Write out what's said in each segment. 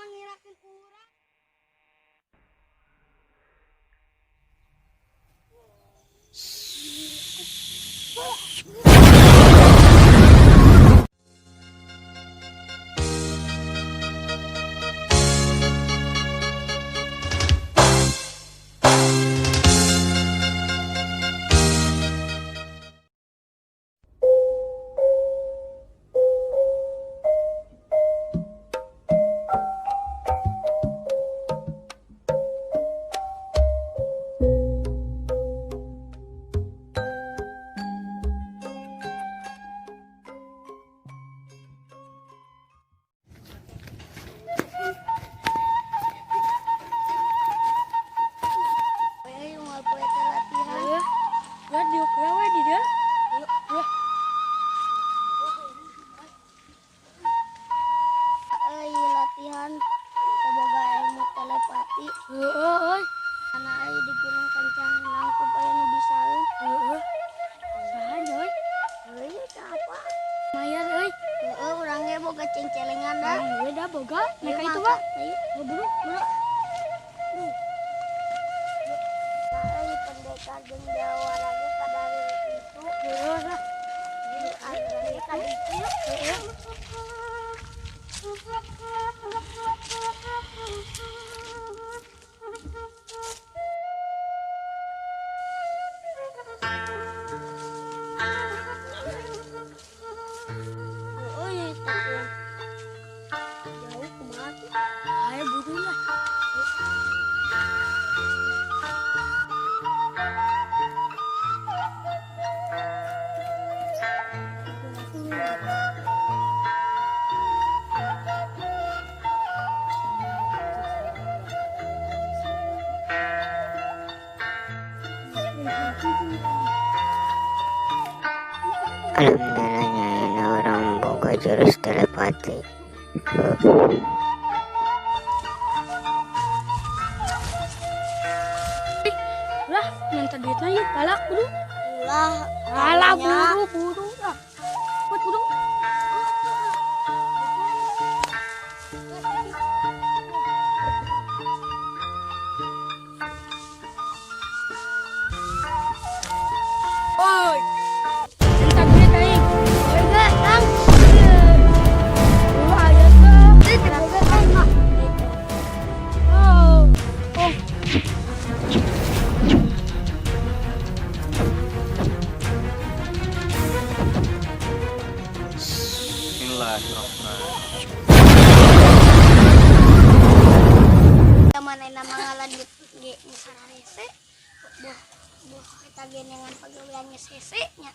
mangirakeun urang. Ayo unggal poe teh latihan. Ya diuk we di dieu. Yuk. Euy latihan teu boga ilmu telepati. Heeh euy. Kana euy di Gunung Kencang nangkub aya nu bisaeun. Heeh. Saha euy? Euy teh apa? Lumayan euy. Heeh, urang ge boga cengcelengan da. Heueuh da boga. Ayo Mereka itu mangkat, Pak. ayo. Buru Buru. Nah, euy pendekar jeung jawara ge kadari itu. Heeh lah. Jadi urang ge ka ditu yuk. Heeh. Heeh, ya teh. Jauh kumaha tuh? Ayo buru lah. Alhamdulillahnya ini orang boga jurus telepati. Lah, minta duitnya yuk, palak buru. Ulah, Alah karunya. buru buru lah. Buat buru. Oi. Minta duit aing. Boga, Kang. Oh, aya teh. Teu teu boga, Kang. Ah. Oh. Oh. Bismillahirrahmanirrahim. Zaman ayeuna mah ngalanjut ge nu sararese. Boh, boh eta ge neangan pagawean geus hese nya.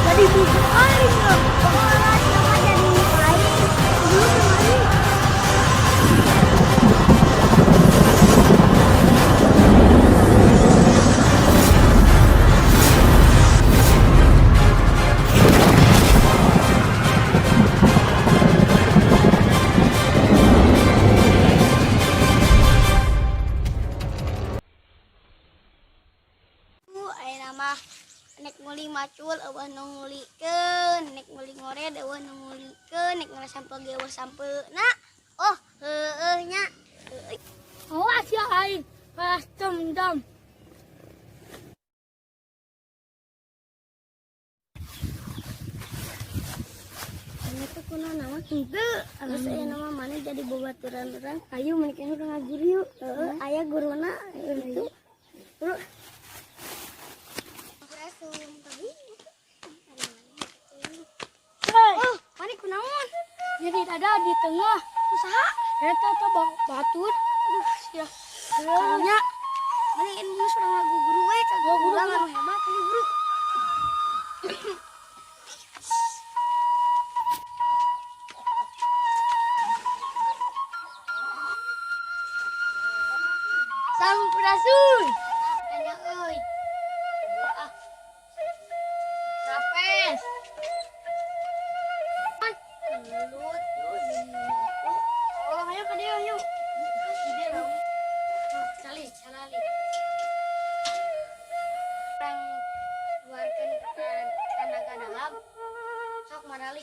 Jadi buku aing. Ulah sia mah jadi aing. Dulu kemarin. Ayeuna mah nek nguli macul euweuh nu ngulikeun, nek nguli ngored euweuh nu ngulikeun, nek ngala sampeu ge euweuh sampeuna. Oh, heueuh nya. Heueuh. Awas ya aing. Balas dendam. Ini tuh kuno nama henteu. Geus ayeuna mah maneh jadi babaturan urang. Ayo menikah urang ngaguru yuk. Heeh, aya guruna itu. Bro. Hei, Oh, maneh kunaon? jadi ada di tengah. Usaha. Eta teh batur. Aduh, sia. Karunya Maneh ilmu urang ngaguru we ka guru Guru, urang guru. anu hebat ayo guru. Sampurasun. Tanya euy. Ah, Rapes. gelut tuh. Oh, ayo ka dieu yuk. Di dieu. Cali, calali. Urang keluarkeun tanaga dalam. Sok marali.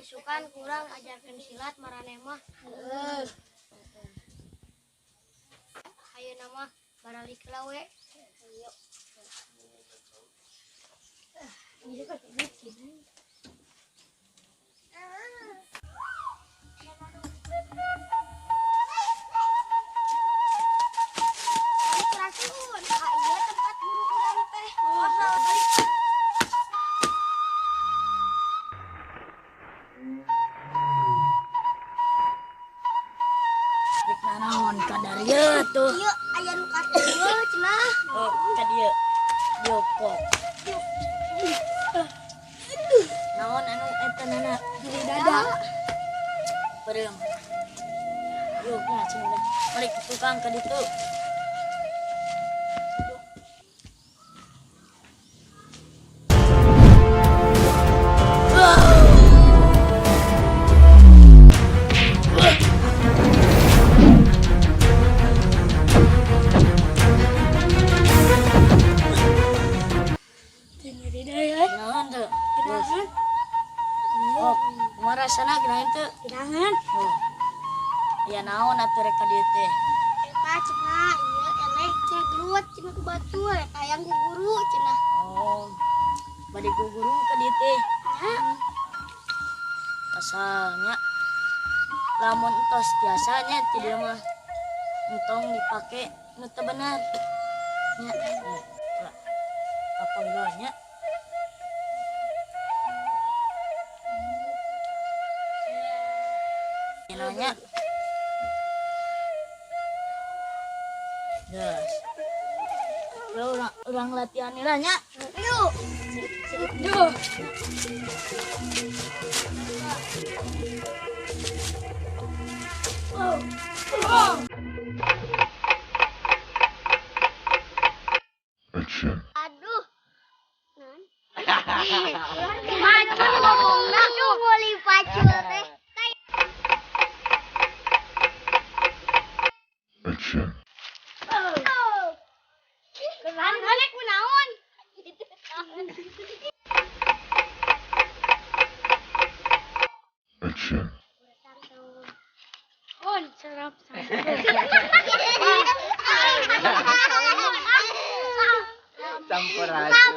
Isukan ku urang ajarkeun silat maraneh mah. Heeh. Ayeuna mah baralik heula we. Ayo. Balik rasun. Ah, iya tempat guru urang teh. Oh, balik. Rek nanaon ka dieu tuh. Ieu aya nu katieu cenah. Oh, ka dieu. Diokok. Naon anu eta nana nyeri dada. Peureum. Yuk, nah cenah. Balik ke tukang ka ditu. Teu nyeri deui euy. Naon teu? Genahan. Oh, kumaha rasana genahan teu? Genahan. Oh. Ya naon atuh rek ka dieu teh? Eta cenah ieu eleh cenah gelut cenah ku batur eta hayang ku guru cenah. Oh. Bade ku guru ka dieu teh. Nya. Asalnya lamun entos biasanya ti dieu mah entong dipake nu teu bener nya, eh, apa nya nanya. Geus. Urang latihan lah nya. Ayo. Duh. Action. Aduh. Nan. Macul ngomongna nguli pacul teh. Action. Keran balik kunaon? Action. On serap. Sampurasun.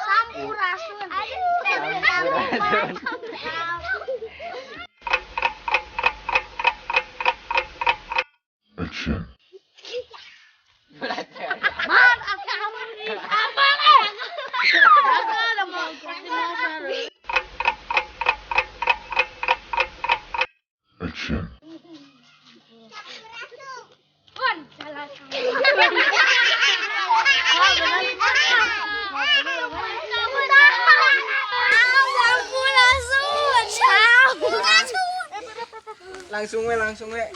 Sampurasun. Sampurasun. Action. Belajar. Mar, apa eh? Action. On salah. Sampurasun. Sampurasun. Langsung we, langsung we.